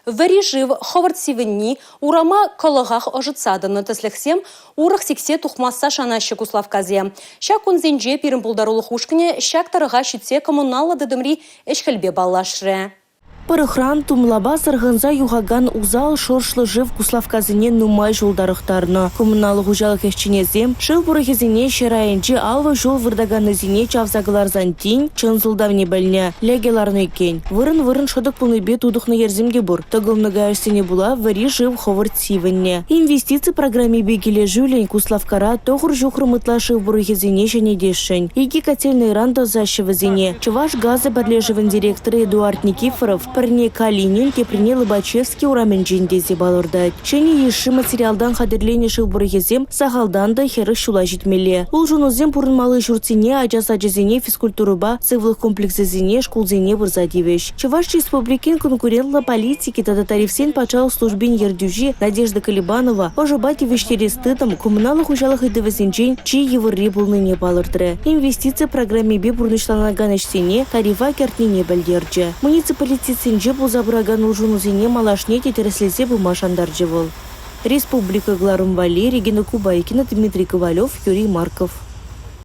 Вӗри шыв хӑвӑрт сивӗнни, урама кӑлӑхах ӑшӑтса тӑнӑ тӗслӗхсем урӑх сиксе тухмасса шанаҫҫӗ куславккасем. Ҫак кунсенче пирӗн пултарулӑх ушкӑнӗ ҫак тӑрӑха ҫитсе коммуналлӑ тытӑмри ӗҫ-хӗлпе паллашрӗ. Пӑрӑхран тумлапа сӑрхӑнса юхакан усал шӑршлӑ шыв куславккасене нумай ҫул тарӑхтарнӑ. Коммуналлӑ хуҫалӑх ӗҫченӗсем шыв пӑрӑхӗсене ҫӗр айӗнче 50 ҫул выртаканнисене чавса кӑларсан тин чӑн сӑлтавне пӗлнӗ. Лӗкӗ ларнӑ иккен. Вырӑн-вырӑн шӑтӑк пулнипе тутӑхнӑ йӗрсем те пур. Тӑкӑлнӑ каяшсене пула вӗри шыв хӑвӑрт сивӗннӗ. Инвестици программипе килӗшӳллӗн Куславккара 9 ҫухрӑм ытла шыв пӑрӑхӗсене ҫӗнетесшӗн. Икӗ котельнӑйран тӑсаҫҫӗ вӗсене. Чӑваш газӗ пӗрлешӗвӗн директорӗ Эдуард Никифоров пӗрне Калинин, теприне Лобачевский урамӗнчен тесе палӑртать. Ҫӗнӗ йышши материалтан хатӗрленӗ шыв пӑрӑхӗсем сахалтан та 40 ҫула ҫитмелле. Улшӑнусем пурӑнмалли ҫуртсене, ача сачӗсене, физкультурӑпа сывлӑх комплексӗсене, шкулсене пырса тивӗҫ. Чӑваш Республикин конкурентлӑ политики тата тарифсен патшалӑх службин ертӳҫи Надежда Колебанова ӑшӑпа тивӗҫтерес тытӑм коммуналлӑ хуҫалӑх ыйтӑвӗсенчен чи йывӑрри пулнине палӑртрӗ. Инвестици программипе пурнӑҫланакан ӗҫсене тарифа кӗртнине пӗлтерчӗ. Муниципалитетсенче пулса пыракан улшӑнусене малашне те тӗрӗслесе пыма шантарчӗ вӑл. Республика кӑларӑм валли Регина Кубайкина, Дмитрий Ковалев, Юрий Марков.